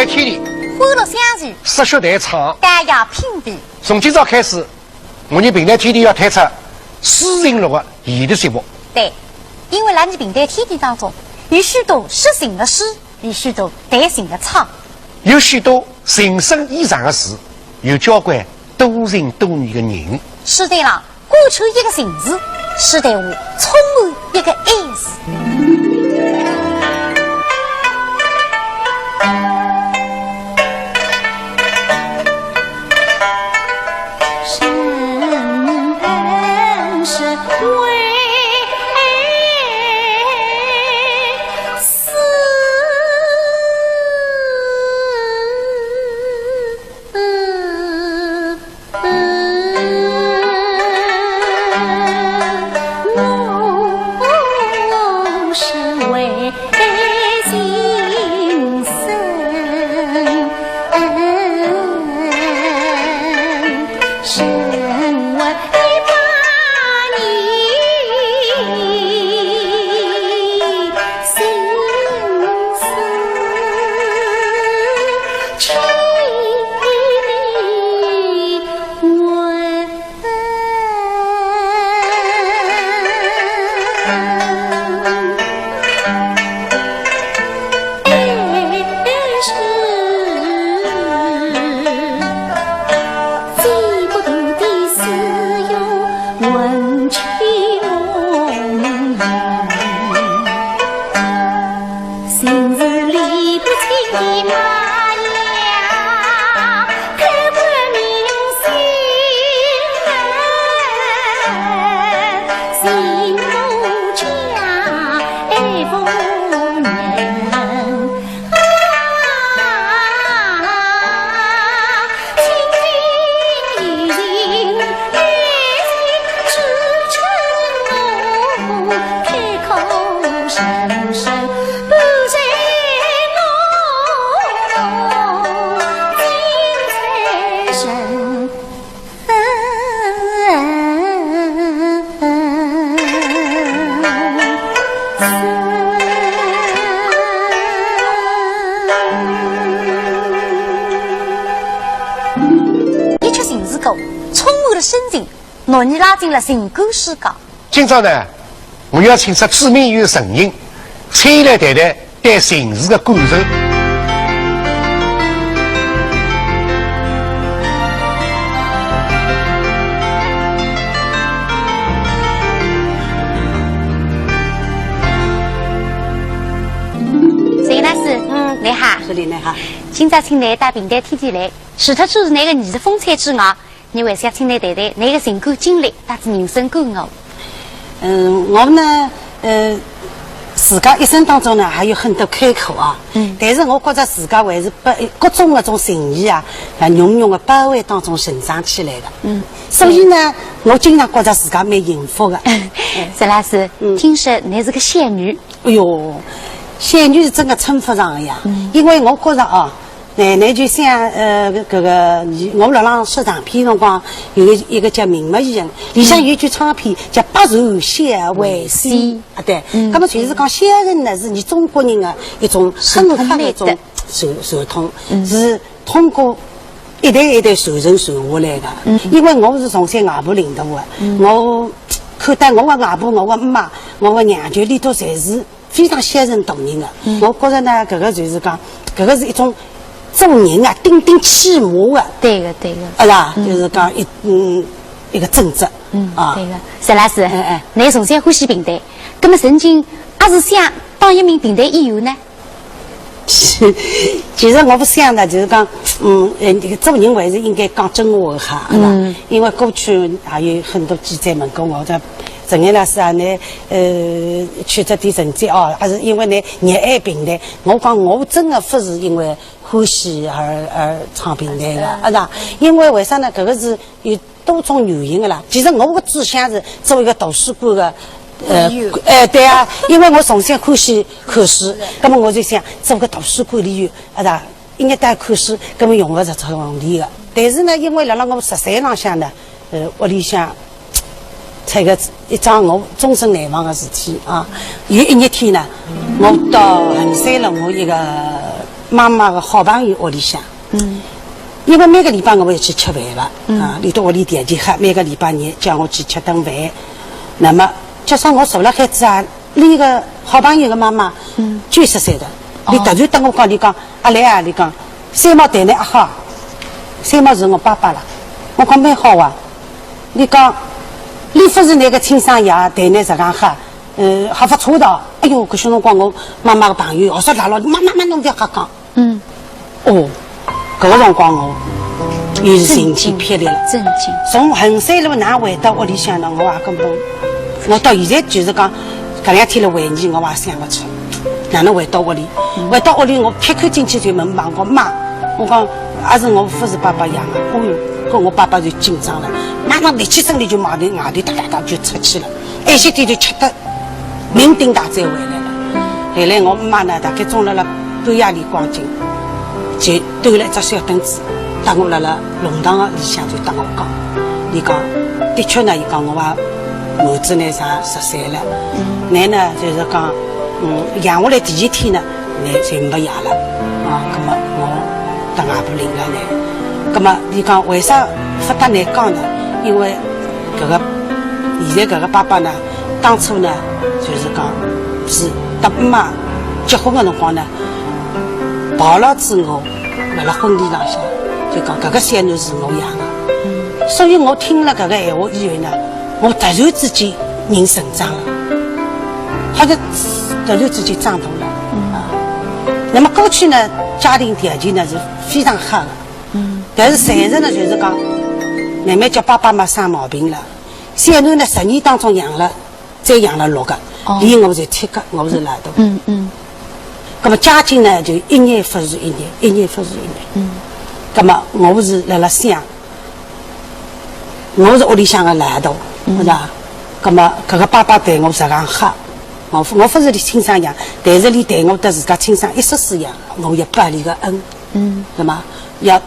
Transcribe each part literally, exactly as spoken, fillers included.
天地，欢乐相随，说学弹唱，大雅评弹。从今朝开始，我伲评弹天地要推出书评录个演读节目。对，因为辣伲评弹天地当中，有许多说琴个书，有许多弹琴个唱，有许多情深意长个事，有交关多情多义个人。是的啦， 过去一个情字，是对我充满一个爱字。一曲情字歌，充满了深情，拿你拉进了情感世界。今朝呢，我邀请出著名音乐人陈琳，请伊来谈谈 对情字的感受。陈琳老师，嗯，你好。是的，你好。今朝请你到评弹天地来，除脱主持人个艺术风采之外， 你还想请你谈谈你个情感经历，乃至人生感悟。嗯，我呢，呃，自家一生当中呢，还有很多坎坷啊。嗯。但是我觉着自家还是被各种搿种情谊啊，啊，浓浓的包围当中成长起来的。嗯。所以呢，我经常觉着自家蛮幸福的。陈老师，嗯。听说你是个仙女。 哎哟，仙女是真的称不上呀，嗯。因为我觉着啊，奶奶就像，呃，搿个，我辣浪说唱片辰光，有一个，一个叫《明末艺人》，里向有一句唱片叫《百转仙为仙》，啊，对。嗯。那么就是讲，仙人呢，是伲中国人的一种很好的一种传，传统，嗯。是通过一代一代传承传下来的。嗯。因为我是从小外婆领大的，嗯。我看到我的外婆、我的姆妈、我的娘舅里头侪是 非常仙人大人的。嗯。我觉着呢，搿个就是讲，搿个是一种做人啊，顶顶起码的。对个，对个。是吧？嗯。就是讲一，嗯，一个准则。嗯，啊。对个。陈老师，哎，哎。你从小欢喜评弹，葛么曾经阿是想当一名评弹演员呢？其实我勿想的，就是讲，嗯，呃，这个做人还是应该讲真话哈，是吧？嗯。因为过去还有很多记者问过我，讲 陈琳老师啊，你，呃，取得点成绩哦，还是因为你热爱评弹。我讲我真的勿是因为欢喜而，而唱评弹的，啊，是吧？因为为啥呢？搿个是有多种原因的啦。其实我的志向是做一个图书馆的，呃，哎，对啊，因为我从小欢喜看书，那么我就想做个图书管理员，啊，是吧？ 应该到看书，根本用勿着出问题的。但是呢，因为辣辣我十岁浪向呢，呃，屋里向出一个一桩我终身难忘的事体啊。有一日天呢，我到衡山路我一个妈妈个好朋友屋里向。嗯。因为每个礼拜我要去吃饭了，嗯。啊，伊到屋里条件好，每个礼拜日叫我去吃顿饭。那么，就算我坐辣海子啊，伊个好朋友个妈妈，嗯。九十岁的，伊哦。突然搭我讲，伊讲，阿兰啊，伊讲，三毛对侬阿好，三毛是我爸爸了。我讲蛮好啊。伊讲，伊勿是侬个亲生爷，对侬实梗好，呃，还勿错的。哎哟，搿歇辰光我妈妈个朋友，我说辣辣，妈妈妈，侬勿要瞎讲。 嗯。哦，搿个辰光我又是晴天霹雳了。震惊。从衡山路哪回到屋里向呢，我也根本，我到现在就是讲，搿两天来回忆，我也想勿出，哪能回到屋里。嗯。回到屋里，我开口进去就问妈，我讲，妈，我讲，阿是我勿是爸爸养的，哦哟，搿我爸爸就紧张了，马上立起身来就外头，外头哒哒哒就出去了，一歇天就吃得 酩酊大醉回来了。后来我姆妈呢，大概总辣辣半夜里光景，就端了一只小凳子，搭我辣辣弄堂个里向就搭我讲，伊讲，的确呢，伊讲我啊，儿子呢啥十岁了，嗯。侬呢就是讲，嗯，养下来第一天呢，侬就没爷了，啊，葛么我 到外婆领了来。葛么，伊讲为啥勿搭侬讲呢？因为搿个，现在搿个爸爸呢，当初呢，就是讲是搭姆妈结婚个辰光呢，抱牢仔我，辣辣婚礼浪向，就讲搿个小囡是我养个。嗯。所以我听了搿个闲话以后呢，我突然之间人成长了。 好像突然之间长大了。嗯。啊，那么过去呢，家庭条件呢是非常好的。嗯。但是现在呢，就是讲，慢慢叫爸爸妈妈生毛病了。小囡呢，十年当中养了，再养了六个，哦。连我侪七个，我是老大。嗯，嗯。那么家境呢，就一年不如一年，一年不如一年。嗯。那么我是辣辣想， 我是屋里向个老大，嗯。是吧？葛么，搿个爸爸对我实梗好，我，我勿是伊亲生养，但是伊对我搭自家亲生一式式养，我要报伊个恩，嗯。对吗？要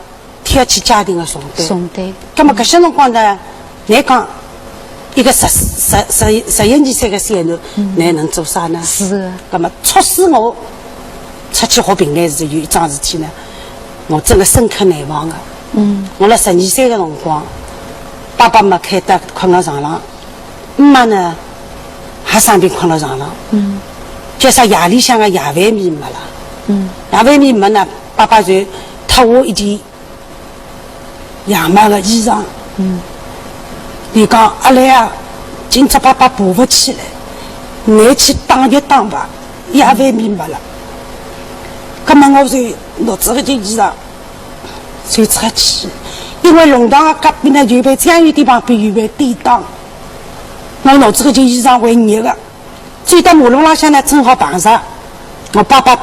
挑起家庭个重担。重担。葛么，搿歇辰光呢，侬讲，一个十，十，十，十一二岁个小囡，嗯。侬能做啥呢？是啊。葛么，促使我出去学评弹是有一桩事体呢， 我真个深刻难忘个。嗯。我辣十二岁个辰光，爸爸没开刀困辣床浪，姆妈呢，也生病困辣床浪。嗯。叫啥夜里向个夜饭米没了。嗯。夜饭米没呢，爸爸就脱下一件羊毛个衣裳。嗯。伊讲，阿兰啊，今朝爸爸爬勿起来，侬去打一打吧，夜饭米没了。葛么我就 拿仔搿件衣裳就出去，因为弄堂隔壁呢，有爿酱油店旁边有爿典当，我拿仔搿件衣裳会热个，走到马路浪向呢，正好碰着我爸爸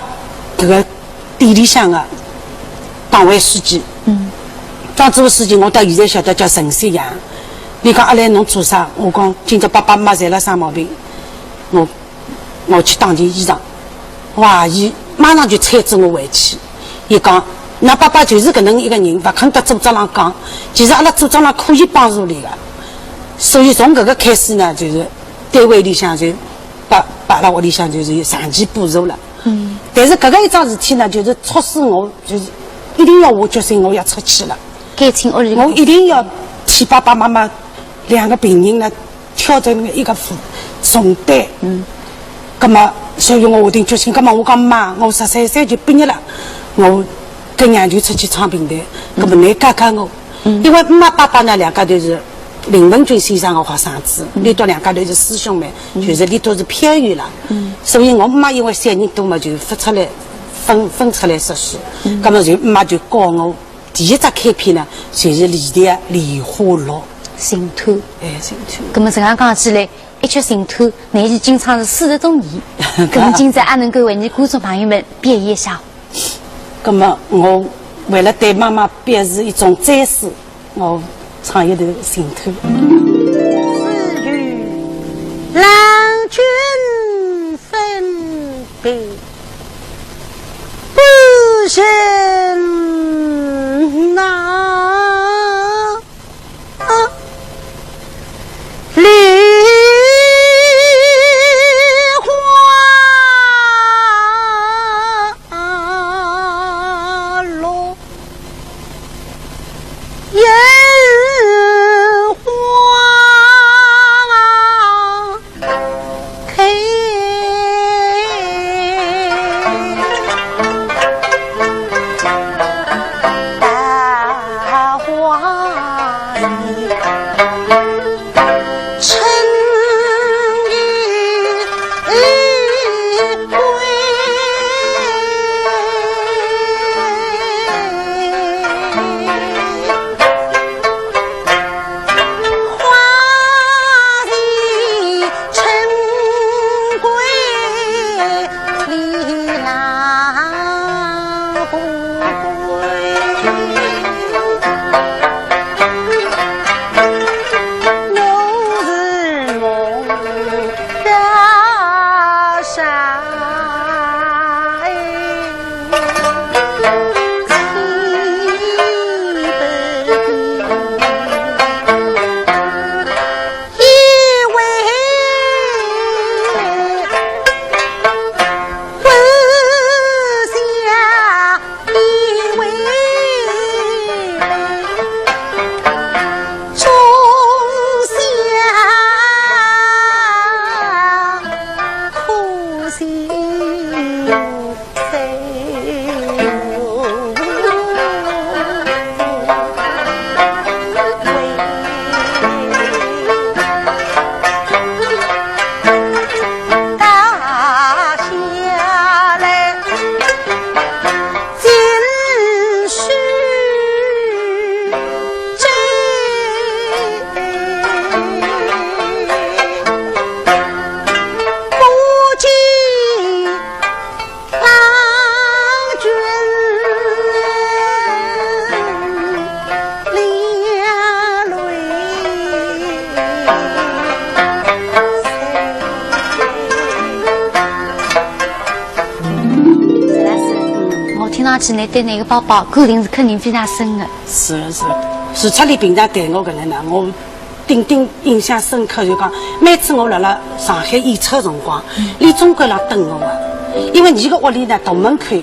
搿个店里向个党委书记。嗯。党支部书记，我到现在晓得叫陈锡阳。伊讲，阿兰，侬做啥？我讲，今朝爸爸妈妈侪辣生毛病，我 我去打件衣裳。哇，伊马上就搀仔我回去。伊讲，㑚爸爸就是搿能一个人，勿肯搭组长浪讲。其实阿拉组长浪可以帮助伊个。所以从搿个开始呢，就是单位里向就拨，拨阿拉屋里向就是长期补助了。嗯。但是搿个一桩事体呢，就是促使我就是一定要下决心，我要出去了。该请屋里我一定要替爸爸妈妈两个病人呢 挑着一个负重担。嗯。葛么，所以我下定决心，葛么我讲，妈，我十三岁就毕业了，我跟娘舅出去唱评弹，嗯。葛么侬教教我。嗯。因为姆妈爸爸呢，两家头是林文俊先生个学生子，嗯。伊笃两家头是师兄妹，嗯。就是伊笃是偏远了。嗯。所以我姆妈因为小人多嘛，就勿出来，分，分出来读书。嗯。葛么就姆妈就教我 第一只开篇呢，就是李调个莲花落。寻探。哎，寻探。葛么实梗讲起来，一曲寻探，侬已经唱了四十多年，葛么今朝阿能够为伲观众朋友们表演一下？葛么我为了对妈妈表示一种赞赏，我唱一段寻探。自与郎君分别 不胜难。我听上去，你对那个爸爸感情是肯定非常深的。是是，是，除了平常对我搿能呢，我 顶顶印象深刻，就讲每次我辣辣上海演出个辰光，伊总归辣等我啊。因为伊个屋里呢，大门口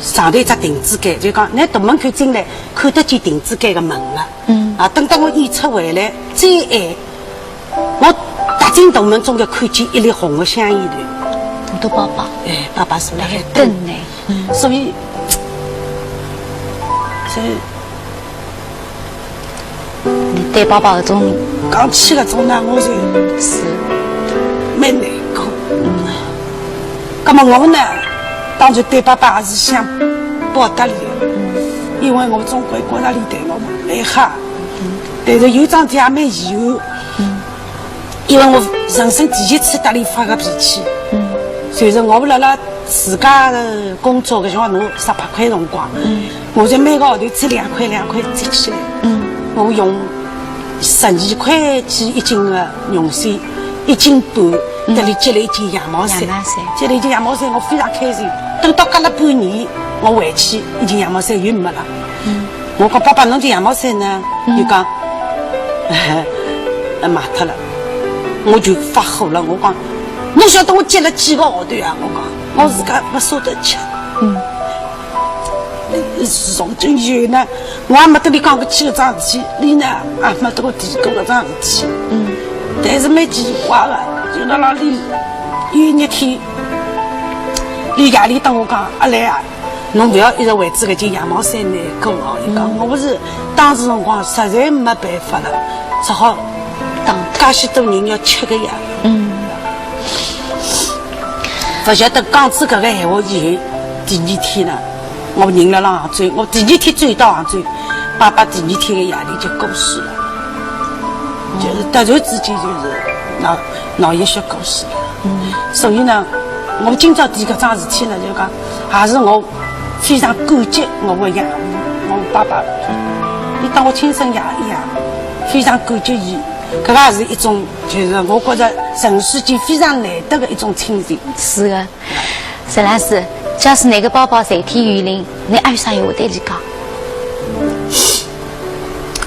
上头一只亭子间，就讲拿大门口进来，看得见亭子间个门了。嗯。啊，等到我演出回来，再晚，我踏进大门，总归看见一粒红个香烟头。你的爸爸？哎，爸爸是辣海等。等呢。所以，所以 你对爸爸搿种，讲起搿种呢，我就是蛮难过。葛末我呢，当然对爸爸还是想报答伊个，因为我总归觉着伊对我蛮好。但是有桩事体也蛮遗憾，因为我人生第一次搭伊发个脾气，就是我辣辣自家个工作个辰光，我十八块辰光，我就每个号头只两块两块积起来，我用十二块几一斤个绒线，一斤半，搭伊积了一件羊毛衫。羊毛衫。积了一件羊毛衫，我非常开心。等到隔了半年，我回去，一件羊毛衫又没了。我讲：“爸爸，侬件羊毛衫呢？”伊讲：“卖脱了。”我就发火了，我讲：“侬晓得我积了几个号头啊？”我讲，我自家勿舍得吃。嗯。从今以后呢，我也没搭伊讲过起搿桩事体，伊呢，也没搭我提过搿桩事体。嗯。但是蛮奇怪个，就辣辣伊有一天，伊夜里搭我讲：“阿兰啊， 侬勿要一直为仔搿件羊毛衫难过哦。”伊讲，我勿是当时辰光实在没办法了，只好当介许多人要吃个呀。嗯。勿晓得讲仔搿个闲话以后，第二天呢，我人辣辣杭州，我第二天转到杭州，爸爸第二天个夜里就过世了，就是突然之间就是脑脑溢血过世了。 所以呢，我今朝提搿桩事体呢，就讲，还是我非常感激我个养父，我爸爸，伊当我亲生爷一样，非常感激伊。搿个也是一种，就是我觉着人世间非常难得个一种亲情。是个，陈老师，假使㑚个爸爸在天有灵，㑚阿有啥闲话对伊讲？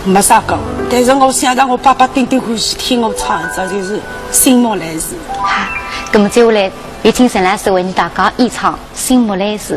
没啥讲，但是我想着我爸爸顶顶欢喜听我唱一只，就是《醒目来时》。 好，那么接下来有请陈老师为大家演唱《醒目来时》。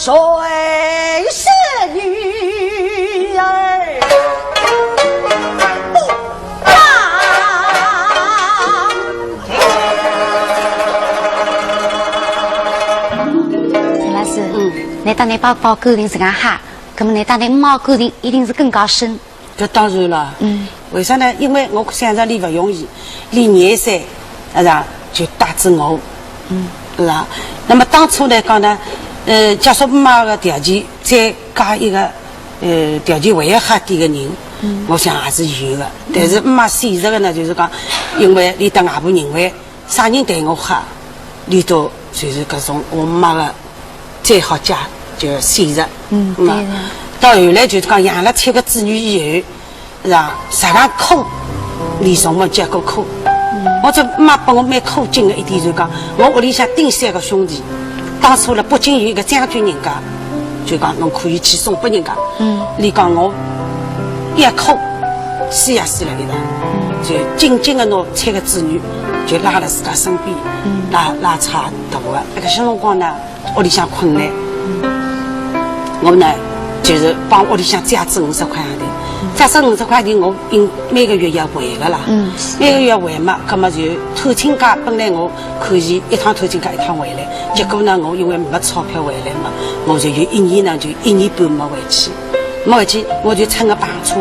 水。㑚搭㑚爸爸感情实梗好，葛末㑚搭㑚妈感情一定是更加深。搿当然了。嗯。为啥呢？因为我想着俚勿容易，俚廿岁，啊，是吧，就带仔我，嗯。是吧？那么当初来讲呢，呃，假使妈个条件再加一个，呃，条件还要好点个人，嗯。我想也是有个。但是妈现实个呢，就是讲，因为俚搭外婆认为，啥人对我好，俚笃就是搿种我妈个 最好嫁，就现实。嗯，嗯啊，对的。到后来就是讲养了七个子女以后，是吧？啥个苦，俚从没吃过苦。嗯。我这妈拨我蛮苦劲个一点，就是讲，我屋里向顶三个兄弟，当初辣北京有一个将军人家，就讲侬可以去送拨人家。嗯。俚讲我一哭，死也死了一道，嗯。就紧紧个拿七个子女就拉辣自家身边，嗯。拉，拉扯大个。搿个辰光呢， 屋里向困难。我呢，就是帮屋里向借仔五十块洋钿，借仔五十块洋钿，我应每个月要还个啦。嗯，是。每个月还嘛，葛末就探亲家，本来我可以一趟探亲家一趟回来，结果呢，我因为没钞票回来嘛，我就有一年呢，就一年半没回去。没回去，我就乘个排车，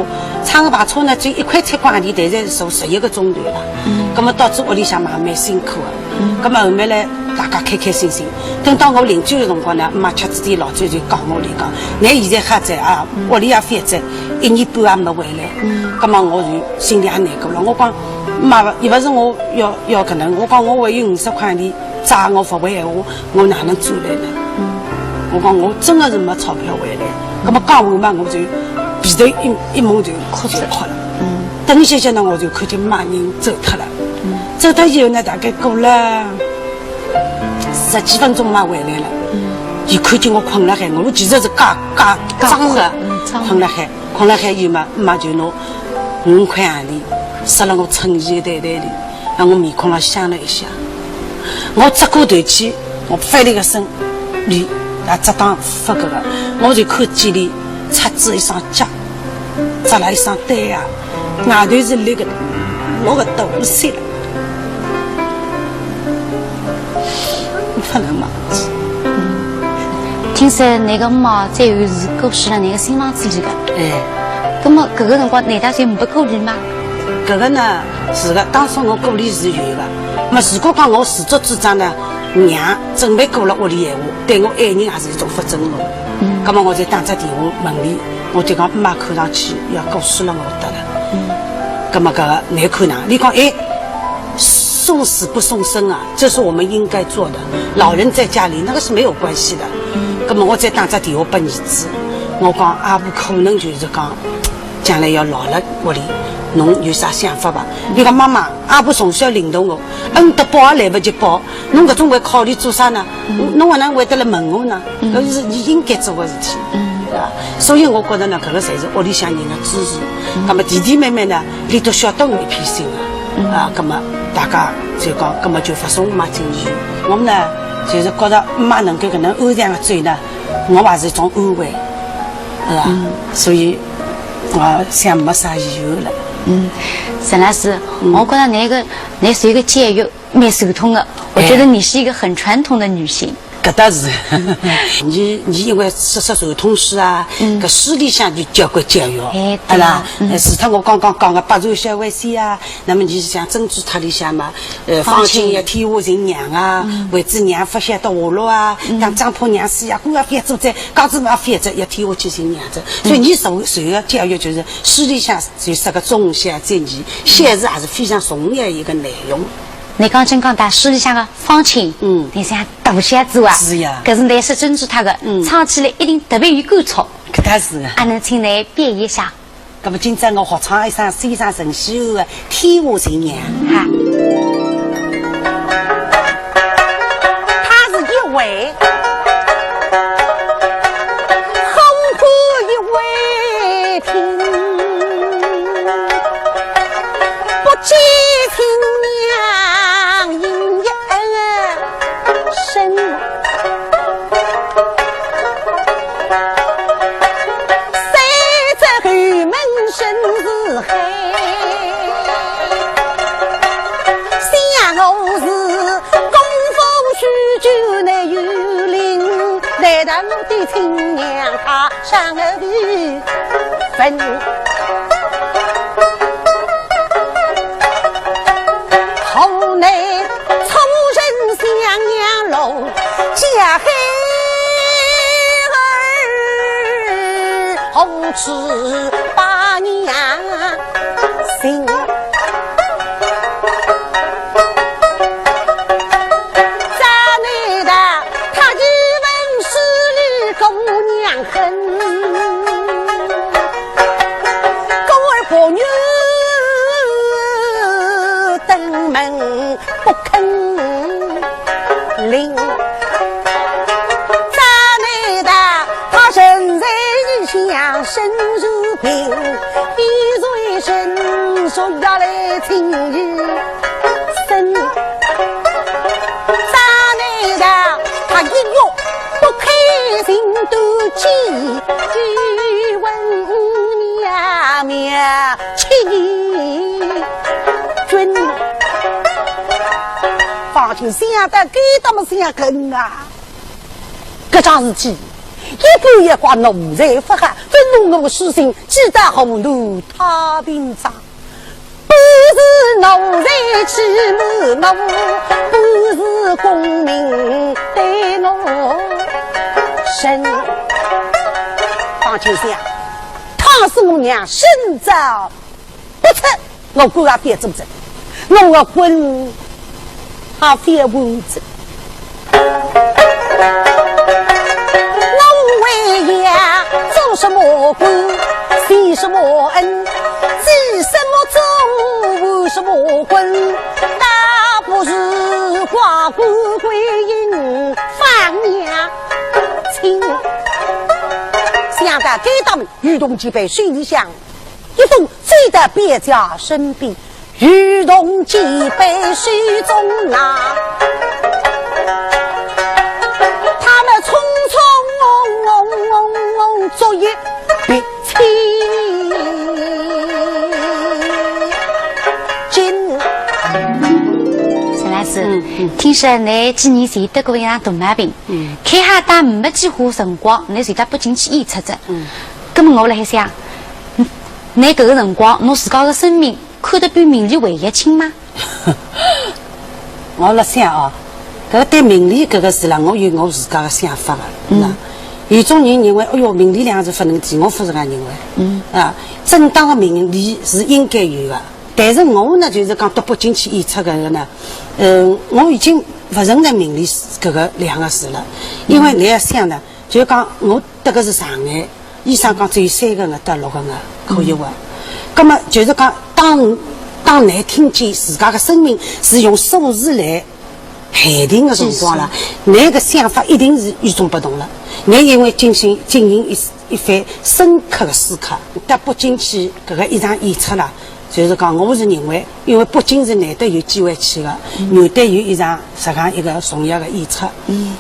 乘个排车呢，只有一块七角钿，但是坐十一个钟头啦。嗯。葛末到仔屋里向嘛，蛮辛苦个。 嗯。葛末后面来，大家开开心心。等到我临走个辰光呢，妈吃仔点老酒就讲我俚讲，㑚现在好哉啊，嗯。屋里也翻哉，一年半也没回来。嗯。葛末我就心里也难过了。我讲，妈，又勿是我要，要搿能，我讲我还有五十块钿，再我勿回闲话，我哪能转来呢？嗯。我讲我真个是没钞票回来。葛末讲完嘛，我就鼻头一，一蒙就哭出来。就哭了。嗯。 等歇歇呢，我就看见妈人走脱了。嗯。走脱以后呢，大概过了十几分钟，妈回来了。嗯。伊看见我困辣海，我其实是假，假，假装个，嗯，装个。困辣海，困辣海以后嘛，妈就拿五块洋钿塞辣我衬衣个袋袋里，让我面孔浪镶了一下。我侧过头去，我翻了一个身，伊也只当勿搿个，我就看见伊赤仔一双脚，着了一双单鞋， 外头是绿个，落个大雪了，勿能忘记。听说㑚个妈最后是过世了㑚个新房子里个。哎。葛末搿个辰光㑚搭就没顾虑吗？搿个呢，是个，当初我顾虑是有个。葛末如果讲我自作主张呢，娘准备过了屋里闲话，对我爱人也是一种勿尊重。嗯。葛末我就打只电话问伊，我就讲妈看上去要过世了，我搭了。 嗯。葛末搿个难看呢？伊讲，哎，送死不送生啊，这是我们应该做的。老人在家里，那个是没有关系的。嗯。葛末我再打只电话拨儿子，我讲，阿婆可能就是讲，将来要老了屋里，侬有啥想法伐？伊讲，妈妈，阿婆从小领导我，恩德报也来勿及报，侬搿种会考虑做啥呢？嗯。侬哪能会得来问我呢？ 嗯。搿是伊应该做个事体，嗯。对伐？所以我觉得呢，搿个侪是屋里向人个支持。嗯。葛末弟弟妹妹呢，伊都晓得我一片心个，嗯。啊，葛末大家就讲，葛末就勿送妈进医院。我们呢，就是觉得妈能够搿能安详个走呢，我也是一种安慰，是伐？嗯。所以我想没啥遗憾了。嗯，沈老师，嗯。我觉得㑚个，㑚是一个教育 蛮传统的，我觉得你是一个很传统的女性。搿倒是，你，你因为说，说传统书啊，嗯。搿书里向就交关教育，哎，对啊，啊啦，嗯。呃，除脱我刚刚讲个百岁小为师啊，那么你像珍珠塔里向嘛，呃，方卿。方卿要天下寻娘啊，嗯。为仔娘勿晓得下落啊，嗯。当张婆娘死呀，姑要覅做哉，讲仔嘛覅做，要天下去寻娘哉。所以你受，受个教育就是书里向就说个忠孝节义，孝是还是非常重要一个内容。 侬讲真讲，大书里向个方卿，嗯。侬像大孝子啊，是呀。搿是侬是珍珠塔个，嗯。唱起来一定特别有感触。搿倒是啊。啊，能请侬表演一下？搿么今朝我学唱一首先生陈希安个《天下寻娘》。好。她是一位 好过一位听，不见新娘应一声，谁知后门深似海。想我是功夫许久难有我的亲娘她上了地坟，河南楚人襄阳路，家孩儿何处把娘寻？ 咱们的他一文是你姑娘恨，狗儿不女登门不肯领。咱们的他人在异乡身如病，一岁身说要来请医生。 咱们的他一月不开心都气，一问娘娘气君。方卿想到该搭么想更啊，搿桩事体，一半也怪奴才勿好，勿弄我书信，寄到河南太平庄。 不是奴才欺瞒我，不是功名对我生。方卿想，倘使我娘身遭不测，我官也覅做仔，我个婚也覅完仔。 我为呀做什么官，行什么恩，积什么德，还什么婚，倒不如挂孤归隐，放娘亲。想到该搭么，雨桐几杯水里向，一封 走到表姐身边，雨桐几杯水中拿，他们匆匆作一笔亲。沈老师，嗯，嗯。听说你几年前得过一场大毛病，嗯。开好刀没几化辰光，你就到北京去演出哉。嗯。葛么我辣海想，嗯，你搿个辰光，侬自家个生命 看得比名利还要轻吗？我辣想啊，搿对名利搿个事啦，我有我自家个想法个。嗯。有种人认为，哎哟，名利两个字勿能提，我勿是搿样认为。嗯。啊，正当个名利是应该有个，但是我呢，就是讲到北京去演出搿个呢，呃，我已经勿存在名利搿个两个字了，因为你要想呢，就是讲我 得个是肠癌，医生讲只有三个月到六个月可以活。葛么就是讲，当当侬听见自家个生命是用数字来限定个辰光了，侬个想法一定是与众不同了。侬因为进行进行一一番深刻个思考，到北京去搿个一场演出啦，就是讲我是认为，因为北京是难得有机会去个，难得有一场实际上一个重要个演出，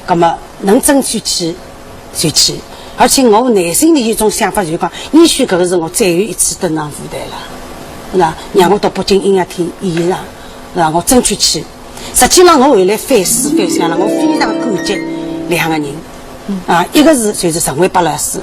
葛么能争取去 就去。而且我内心里有一种想法，就是讲，也许搿个是我最后一次登上舞台了，是吧？让我到北京音乐厅演唱，是吧？我争取去。实际上，我后来反思反想了，我非常感激两个人，啊，一个是就是陈伟伯老师，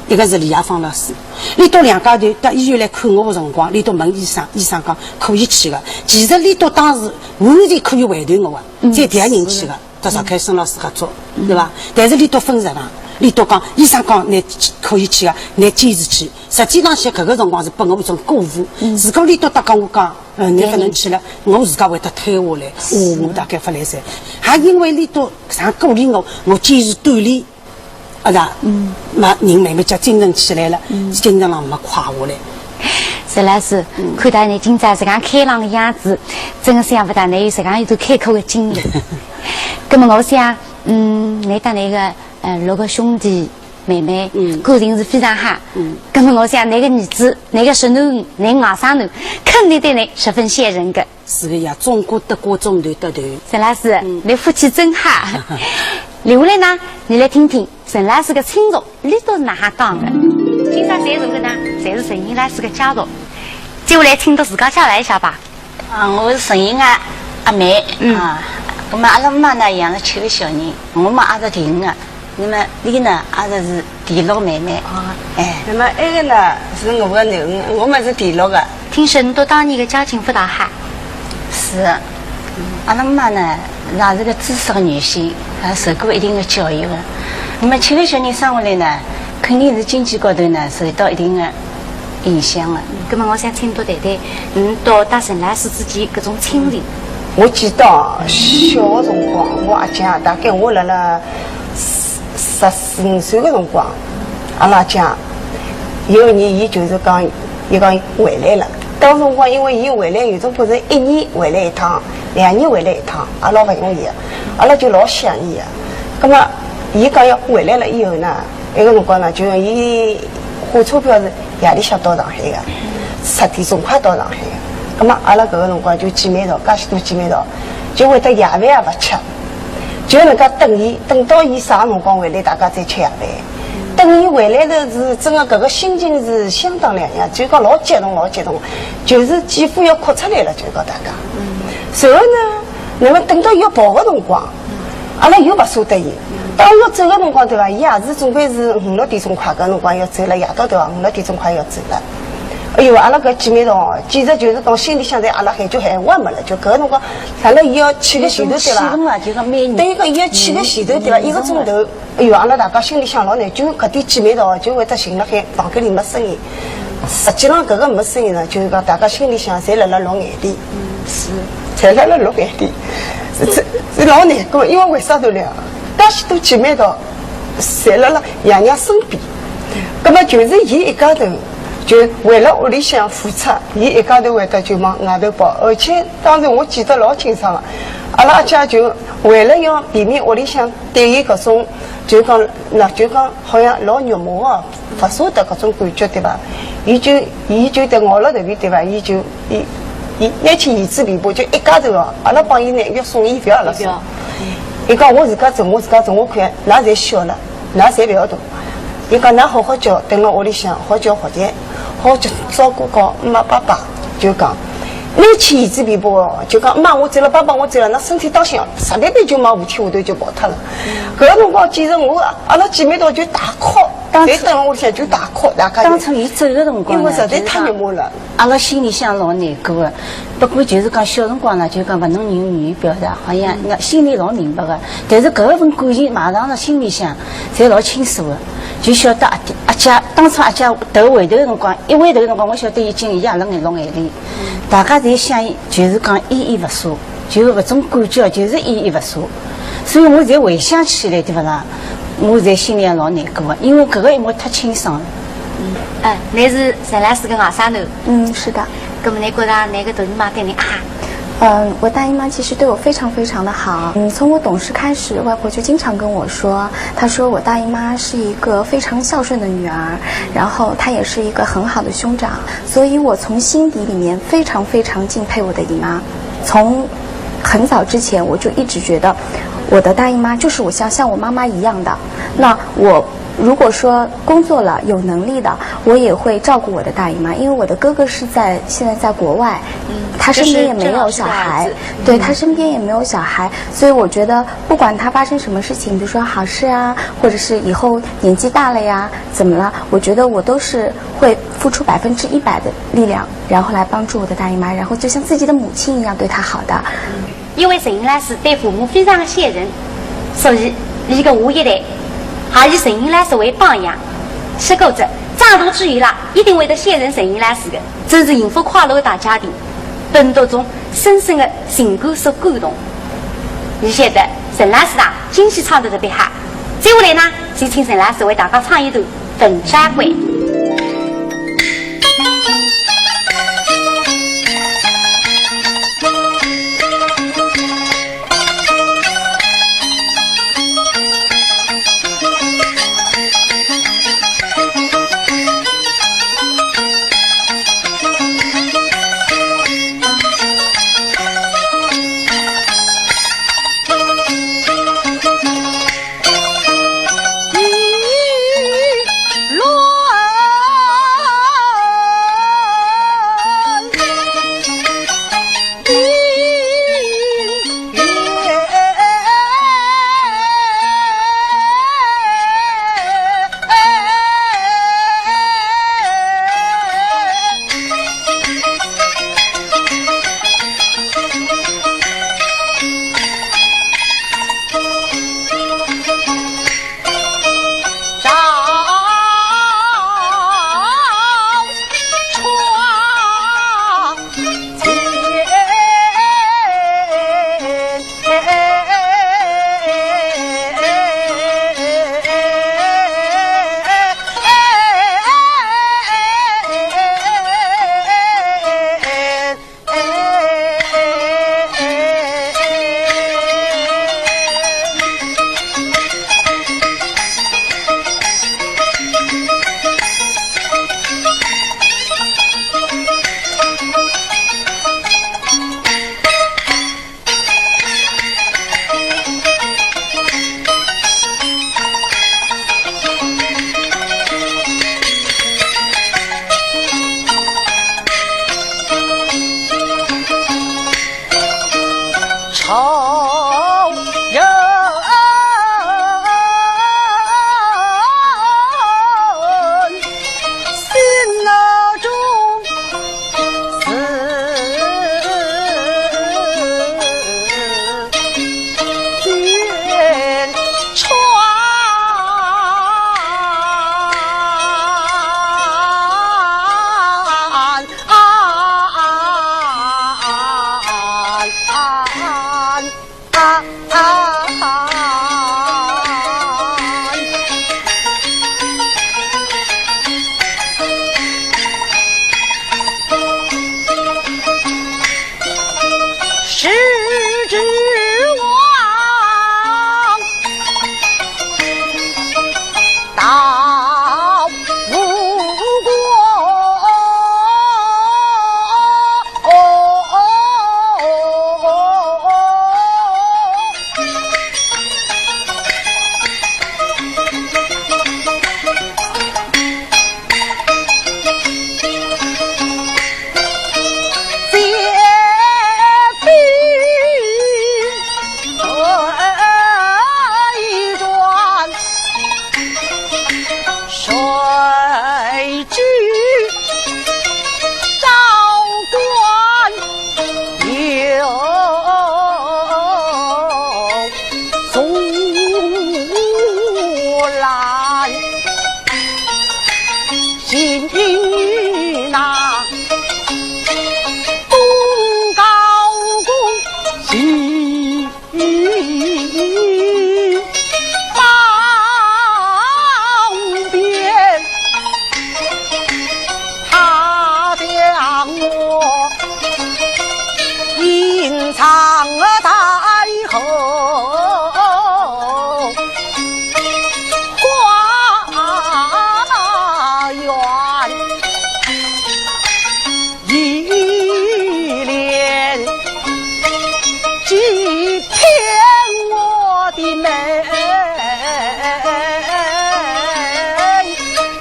一个是李亚芳老师。伊拉两家头到医院来看我个辰光，伊拉问医生，医生讲可以去个。其实伊拉当时完全可以回头我个，再调人去个。 搭石开生老师合作，对伐？但是伊拉勿承认，伊拉讲，医生讲侬可以去啊，侬坚持去。实际上，像搿个辰光是拨我一种鼓舞。如果伊拉搭讲我讲，呃，侬勿能去了，我自家会得退下来，哦，我大概勿来三。还因为伊拉常鼓励我，我坚持锻炼，啊，是吧？嗯。那人慢慢叫精神起来了，精神浪没垮下来。石老师，看到侬今朝实梗开朗个样子，真个想勿到侬有实梗一段开阔个经历。葛么我想，嗯，侬搭侬个，呃，六个兄弟妹妹，嗯。感情是非常好。嗯。葛么我想，侬个儿子，侬个侄囡，侬外甥囡，肯定对侬十分信任个。是个呀，总归得过中头得头。石老师，嗯。侬福气真好。留下来呢，侬来听听 沈老师个亲属，伊拉是哪哈讲个？今朝在座个呢，侪是沈老师个家属。接下来，请侬自家介绍一下吧。啊，我是沈个阿妹，嗯。啊，葛么阿拉妈呢养了七个小人，我妈阿是停个，那么，俚呢，阿拉是第六妹妹。哦。哎。那么，埃个呢，是我个囡儿，我么是第六个。听说倷笃当年个家境勿大好。是。阿拉妈呢，也是个知识个女性，也受过一定个教育个。那么，七个小囡生下来呢，肯定是经济高头呢，受到一定个 影响个。葛末我想请倷笃谈谈，倷笃搭陈老师之间搿种亲情。我记得小个辰光，我阿姐大概我辣辣十，十四五岁个辰光，阿拉阿姐有一年，伊就是讲，伊讲回来了。当辰光因为伊回来，有辰光是一年回来一趟，两年回来一趟，也老勿容易个，阿拉就老想伊个。葛末伊讲要回来了以后呢， 埃个辰光呢，就伊花钞票是夜里向到上海个，十点钟快到上海个。葛末阿拉搿个辰光就姐妹淘，介许多姐妹淘，就会得夜饭也勿吃，就搿能介等伊，等到伊啥辰光回来，大家再吃夜饭。等伊回来了是真个搿个心情是相当两样，就讲老激动，老激动，就是几乎要哭出来了，就讲大家。随后呢，那么等到要跑个辰光， 阿拉又勿舍得伊。当要走个辰光，对伐？伊也是总归是五六点钟快，搿辰光要走了，夜到对伐？五六点钟快要走了。哎哟，阿拉搿姐妹淘，简直就是讲心里向对阿拉喊就喊坏没了，就搿个辰光，阿拉伊要去个前头，对伐？等于讲伊要去个前头，对伐？一个钟头，哎哟，阿拉大家心里向老难，就搿点姐妹淘就会得寻辣海房间里没声音。实际上搿个没声音呢，就是讲大家心里向侪辣辣落眼泪。嗯，是。侪辣辣落眼泪。 是，是老难过，因为为啥体呢？介许多姐妹淘，侪辣辣爷娘身边。葛末就是伊一家头，就为了屋里向付出，伊一家头会得就往外头跑。而且当时我记得老清爽了，阿拉阿姐就为了要避免屋里向对伊搿种，就讲，那就讲好像老肉麻啊， 勿舍得搿种感觉，对伐？伊就，伊就得熬了头皮，对伐？伊就，伊，伊拿起椅子皮包，就一家头哦，阿拉帮伊拿，要送伊，勿要阿拉送。伊讲我自家走，我自家走，我看㑚侪小了，㑚侪勿要动。伊讲㑚好好叫，蹲辣屋里向，好叫学习，好叫照顾好妈爸爸，就讲。 拿起椅子皮包，就讲妈，我走了，爸爸，我走了，㑚身体当心哦，实在点就往扶梯下头就跑脱了。搿个辰光，其实我阿拉姐妹淘就大哭，侪蹲屋里向就大哭，大家就当初伊走个辰光呢，因为实在太肉麻了。阿拉心里向老难过个，不过就是讲小辰光呢，就讲勿能用言语表达，好像那心里老明白个。但是搿份感情马上辣心里向，侪老清楚个，就晓得阿爹阿姐，当初阿姐头回头个辰光，一回头个辰光，我晓得已经伊也辣眼落眼泪。 大家侪想，就是讲依依勿舍，就是搿种感觉，就是依依勿舍。所以我现在回想起来，对勿啦？我现在心里也老难过个，因为搿个一幕太清爽了。嗯，哎，㑚是陈老师个外甥囡？嗯，是的。葛末㑚觉着㑚个大姨妈对㑚啊？嗯，我大姨妈其实对我非常非常的好。嗯，从我懂事开始，外婆就经常跟我说，她说我大姨妈是一个非常孝顺的女儿，然后她也是一个很好的兄长。 所以我从心底里面非常非常敬佩我的姨妈。从很早之前我就一直觉得我的大姨妈就是我像，像我妈妈一样的。那我如果说工作了，有能力的，我也会照顾我的大姨妈，因为我的哥哥是在，现在在国外，嗯，他身边也没有小孩，就是郑老师的儿子。对，他身边也没有小孩，所以我觉得不管他发生什么事情，比如说考试啊，或者是以后年纪大了呀，怎么了，我觉得我都是会付出百分之一百的力量，然后来帮助我的大姨妈，然后就像自己的母亲一样对她好的。因为陈老师对父母非常的孝顺，所以伊个下一代还以陈老师为榜样。说过仔，长大之后啦，一定会得孝顺陈老师的。真是幸福快乐的大家庭，拨㑚笃种深深的情感所感动。我晓得陈老师啊，京戏唱得特别好。接下来呢，就请陈老师为大家唱一段《文昭关》。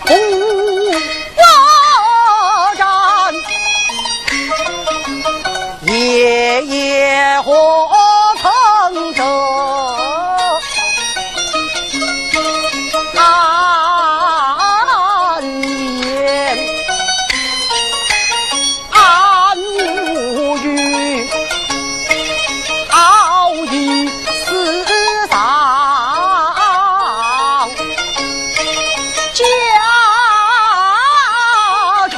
不过斩，夜夜火腾腾，暗夜 暗无语，好意思上家传，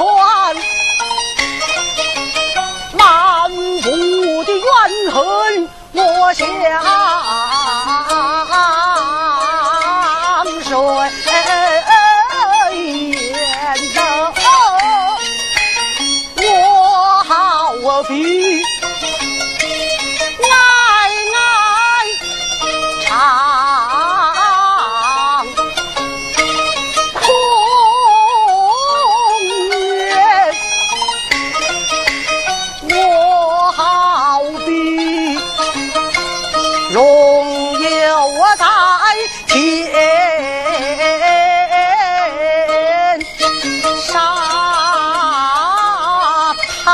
满腹的怨恨 我向谁言道？我好比哀哀长空言，我好比 龙游在天沙滩，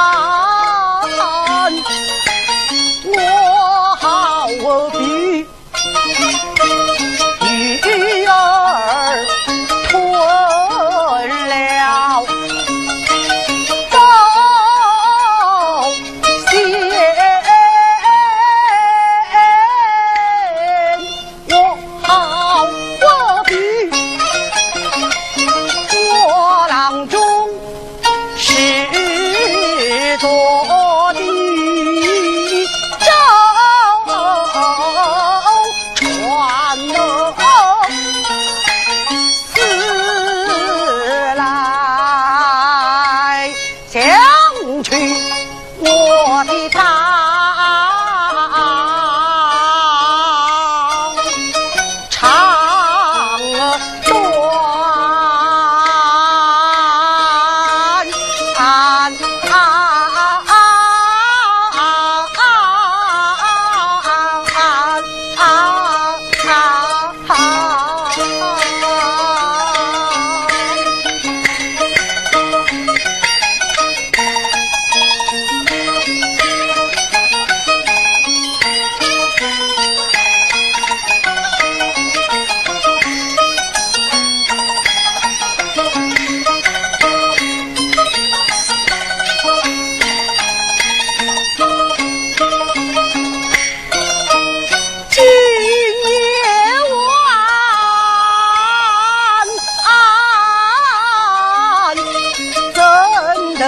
我好比鱼儿吞了 仙，我好比波浪中失足的舟船。 思来想去，我的刀长短啊啊啊啊啊啊啊啊！ 今夜晚怎能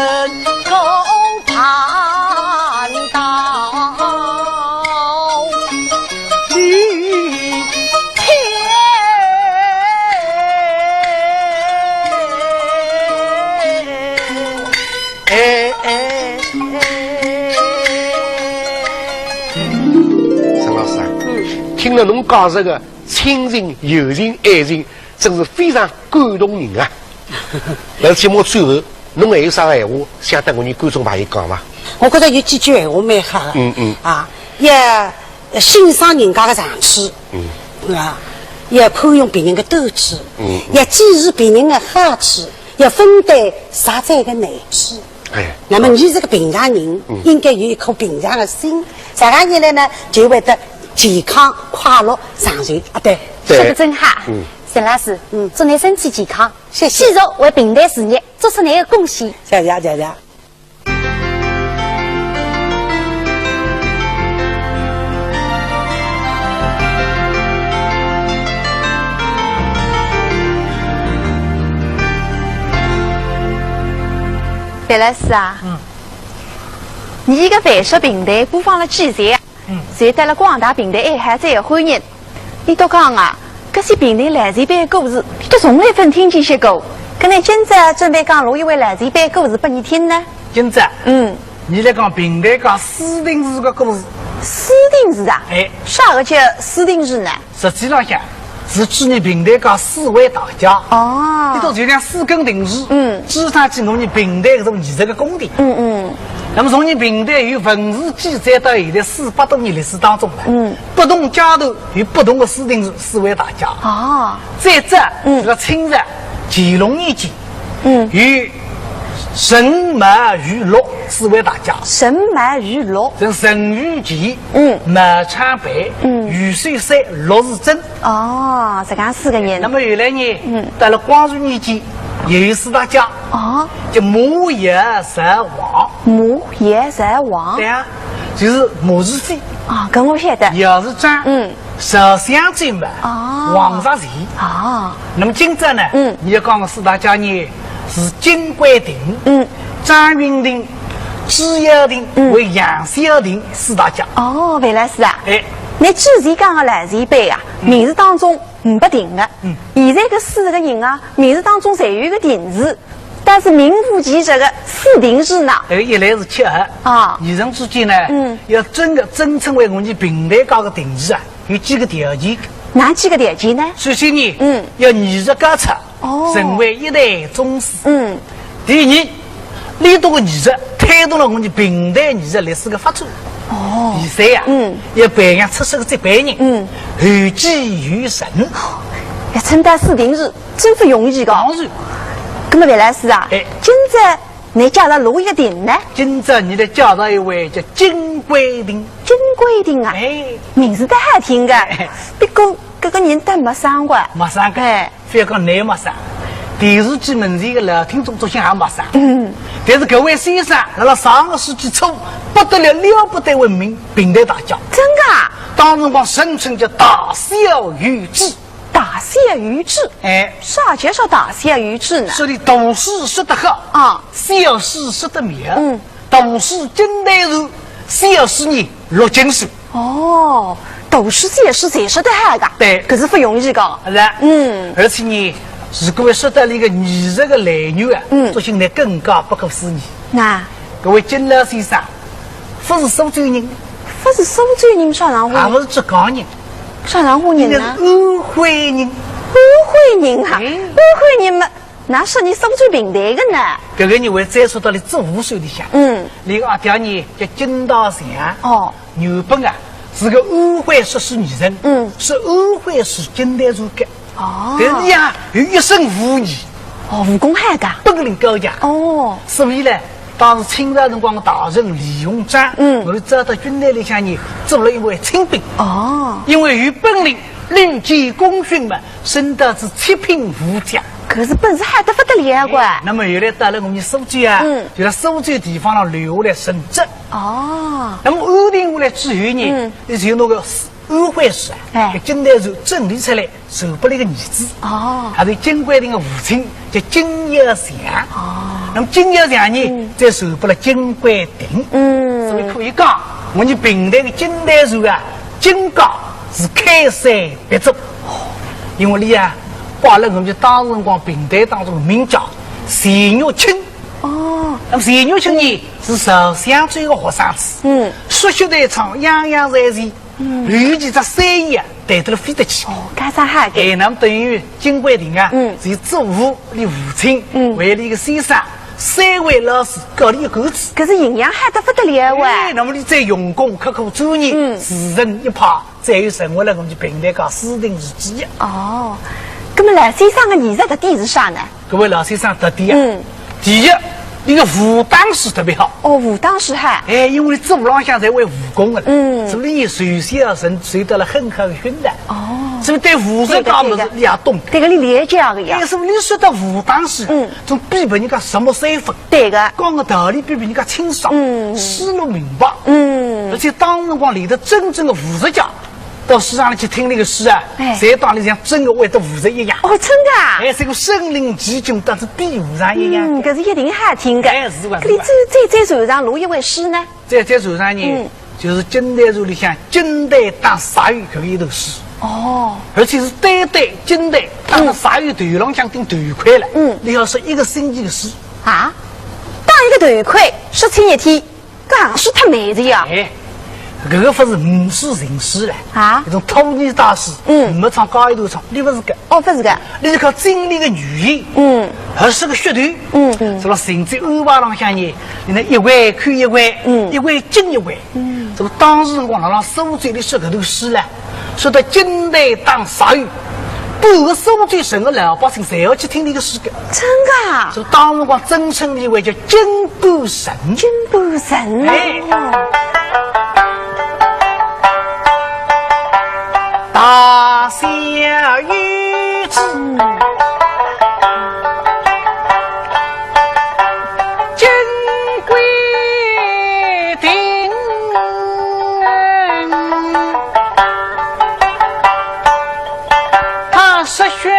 够盼到明天？哎，哎，哎。沈老师啊，嗯。听了侬讲这个亲情、友情、爱情，真是非常感动人啊。而且我最后，侬还有啥闲话想对我们观众朋友讲伐？我觉得有几句闲话蛮好的。嗯，嗯。啊，要欣赏人家的长处，嗯。啊，要宽容别人的短处，嗯，嗯。要记住别人的好处，要分担实在的难处。 哎。那么你这个平常人，嗯。应该有一颗平常的心，这样一来呢，就会得健康、快乐、长寿啊。对。对。说得真好。嗯。沈老师，嗯。祝你身体健康，谢谢。继续为评弹事业做出你的贡献。谢谢，谢谢。 范老师啊，嗯。你个范式评弹播放了几站啊？嗯。受到了广大评弹爱好者的欢迎。你倒讲啊，搿些评弹老前辈的故事，你倒从来朆听见歇过。搿侬今朝准备讲哪一位老前辈故事拨伲听呢？今朝？嗯。伲来讲评弹家施廷树个故事。施廷树啊？哎。啥个叫施廷树呢？ 实际浪向是纪念评弹家施伟大家。哦。伊倒就像施根廷树，嗯。支撑起我们评弹搿种艺术个功底。嗯，嗯。那么从你平台有文字记载到现在四百多年历史当中了，嗯，不同阶段有不同的私定制，四位大家。哦，再者，嗯，这个清朝乾隆年间，嗯，有沈、毛、余、陆四位大家。沈、毛、余、陆，这沈御前，嗯，毛昌培，嗯，余守山、陆自珍。哦，这样四个人。那么后来呢，嗯，到了光绪年间，也有四大家。哦，叫马、姚、邵、王。马、姚、邵、王。对啊，就是马士飞。啊，搿我晓得。姚士章，嗯，邵襄、周茂，哦，王石钳。哦，那么今朝呢，嗯，你要讲的四大家呢，是金贵亭，嗯，张云亭、朱耀亭，嗯，还有杨小亭四大家。哦，原来是啊。哎，你之前讲的老前辈啊，名字当中 呒不亭个。嗯，现在搿四个人啊，名字当中侪有一个亭字，但是名副其实的四亭制呢。哎，一来是巧合啊，二来之间呢，嗯，要真的尊称为我们平台界的亭制啊，有几个条件。哪几个条件呢？首先呢，嗯，要艺术高超，哦，成为一代宗师。嗯，第二，俚笃个艺术推动了我们平台艺术历史的发展。哦，第三呀，嗯，要培养出色的接班人，嗯，后继有人。要称得四亭制，真不容易个。当然。那么范老师啊，哎，今朝你介绍哪一个亭呢？今朝你来介绍一位叫金贵亭。金贵亭啊，哎，名字倒好听个，哎，不过搿个人倒陌生个。陌生个。哎， 覅讲倷陌生，电视机门前个老听众作兴也陌生。嗯，但是搿位先生辣辣上个世纪初，不得了，了不得位名平台大家。真个啊？当辰光人称叫大小有智。大小有智？哎，啥叫做大小有智呢？说俚大书说得好，啊，小书说得妙。嗯，大书金丹传，小书呢，六经书。 哦，大书小书侪说得好个。对。搿是勿容易个。是啊。嗯。而且呢，如果说到俚个艺术个来源啊，嗯，作兴呢更加不可思议。那？搿位金老先生，勿是苏州人，勿是苏州人，啥场化？也勿是浙江人，啥场化人呢？人家是安徽人。安徽人啊？哎。安徽人嘛， 哪说俚苏州评弹个呢？搿个人还再说到俚祖父手里向。嗯。俚个阿爹呢，叫金大祥。哦。原本啊，是个安徽说书艺人。嗯。是安徽说金丹传个。哦。但是呀，有一身武艺。哦，武功好个。本领高强。哦。所以呢，当时清朝辰光个大臣李鸿章，嗯，为了招到军队里向呢，做了一位亲兵。哦。因为有本领，历练功勋嘛， 升到是七品武将。搿是本事好得勿得了个。哎，那么后来到了我们苏州啊，嗯，就辣苏州地方上留下来任职。哦。那么安定下来之后呢，嗯，俚就拿个安徽书啊，哎，搿金丹传整理出来，传拨俚个儿子。哦。还是金贵亭个父亲叫金耀祥。哦。那么金耀祥呢，嗯，再传拨了金贵亭。嗯。所以可以讲，我们评弹个金丹传啊，金家是开山 鼻祖。因为俚啊，拜了我们当时辰光评弹当中个名家钱玉卿。哦。那么钱玉卿呢，是邵襄周个学生子。嗯。说学逗唱，样样侪会。嗯。尤其搿三弦啊，弹得了飞得起。哦，搿啥好个。哎，那么等于金贵亭啊，嗯，是祖父、俚父亲，嗯，还有俚个先生，三位老师教俚一干子。搿是营养好得勿得了哇。哎，那么俚再用功刻苦钻研，嗯，自成一派， 再又成为了我们评弹界四亭制之一。哦，那么老先生个艺术特点是啥呢？搿位老先生特点啊，嗯，第一，俚个武打书特别好。哦，武打书哈。哎，因为俚祖浪向侪会武功个了，嗯，所以俚从小受，受到了很好的训练。哦，所以对武术界物事，对个，对个，俚也懂。对个，俚了解个呀。哎，所以俚说到武打书，嗯，总比别人家熟门生分。 对个。讲个道理比别人家清爽，嗯，思路明白，嗯，而且当辰光里头真正个武术家，到书场里去听俚个书啊，哎，侪当俚像真个会得武术一样。哦，真个啊？哎，是个身临其境，但是比武场一样。嗯，搿是一定好听个。哎，是个，搿里最，是个。最，最最后让读一回书呢？最最后让呢，嗯，就是金丹传里向金丹打石鱼搿一段书。哦。而且是单单金丹打石鱼头浪向顶头盔了。嗯。俚要说一个星期个书。 啊？打一个头盔，说清一天，搿也是太慢个呀。哎，搿个勿是五书情书唻，啊？搿种土言大书，嗯。没唱高一头唱，你勿是个。哦，勿是个。你是靠经历个语言，嗯。还是个噱头，嗯。是辣情节安排浪向呢，你呢一回扣一回，嗯。一回紧一回。嗯。搿么当时辰光，辣辣苏州里说搿段书唻，说到金台当杀有，半个苏州城个老百姓侪要去听你个书个。真个啊？搿当时辰光尊称你为叫金 半神。金半神。哎。大小有子，金规定，他失血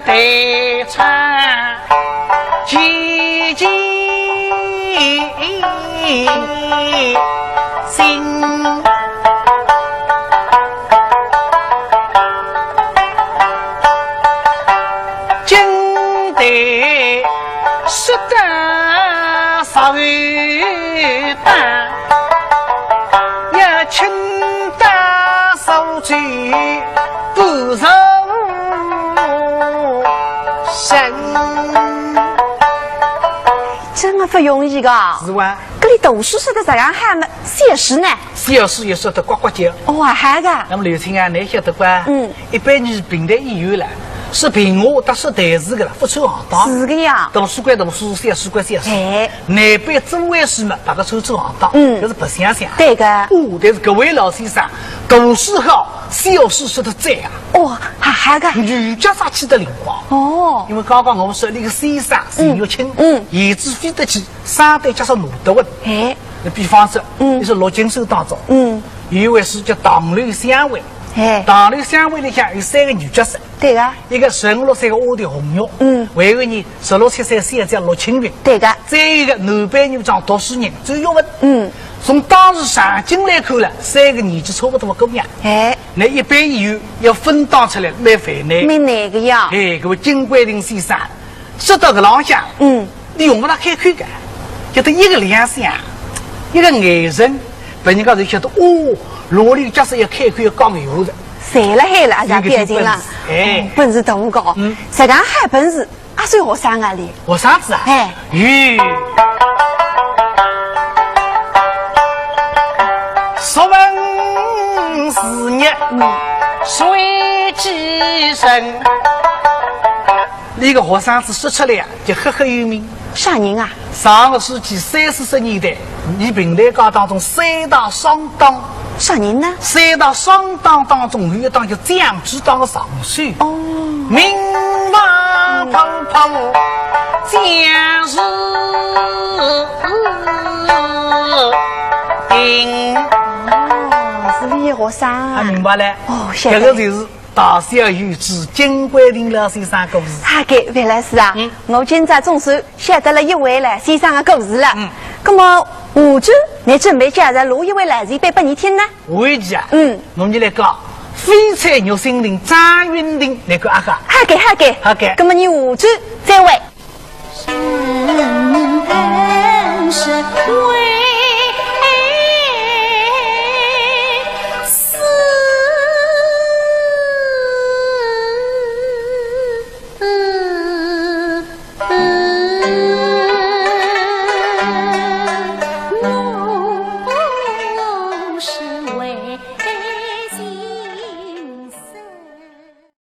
得产。 其其心。金台说得稍微大，要请大少主不受 神。真个勿容易个。是哇。搿里读书说得实梗好么，写诗呢？写诗也说得呱呱叫。哦，还个。那么刘青啊，倷晓得吧？嗯。一般人评弹演员了，说评话搭说弹词个了，勿穿行当。是个呀。读书归读书，写诗归写诗。哎。难边做回事嘛，大家穿穿行当，嗯。搿是白相相。对个。哦，但是搿位老先生，读书好，写诗说得赞啊。 哦，还还个。女角色起得灵光。哦。因为刚刚我说那个先生，嗯。陈玉卿，嗯。言之飞得起，三对角色拿得稳。哎。那比方说，嗯。你说陆金收当中，嗯。有一回书叫《唐楼相会》。哎。《唐楼相会》里向有三个女角色。对个。一个十五六岁个丫头红玉，嗯。还有一个呢，十六七岁小姐陆青云。对个。再有一个男扮女装读书人周玉文。嗯。从当时场景来看了，三个年纪差勿多个姑娘。哎。 那一般演员要分档出来蛮烦难。蛮难个呀。哎，搿位金规定先生，说到搿浪向，嗯。你用勿着开口个，就得一个亮相，一个眼神，拨人家就晓得，哦，哪里角色要开口要讲闲话个。侪辣海了，阿姐，有个表情了。本事，哎。哦，本事大个。嗯。实梗好本事， 阿算学生啊哩？学生子啊？哎。有。熟文字业，嗯。随几人。搿个学生子说出来啊，就赫赫有名。啥人啊？上个世纪三四十年代，伲评弹界当中三大双档。啥人呢？三大双档当中有一档叫将之档个上 是。哦。名望普普将士定。哦，是李学生啊。啊，明白了。哦，晓得了。搿个就是大小有子金规定老先生故事。好个，樊老师啊，嗯。我今朝总算晓得了一位老先生个故事了。嗯。葛么，下转，倷准备介绍哪一位老前辈拨伲听呢？ 下一期啊，嗯。我伲来讲《翡翠玉心亭》张云亭，倷看阿好？好个，好个。好个。葛么伲下期再会。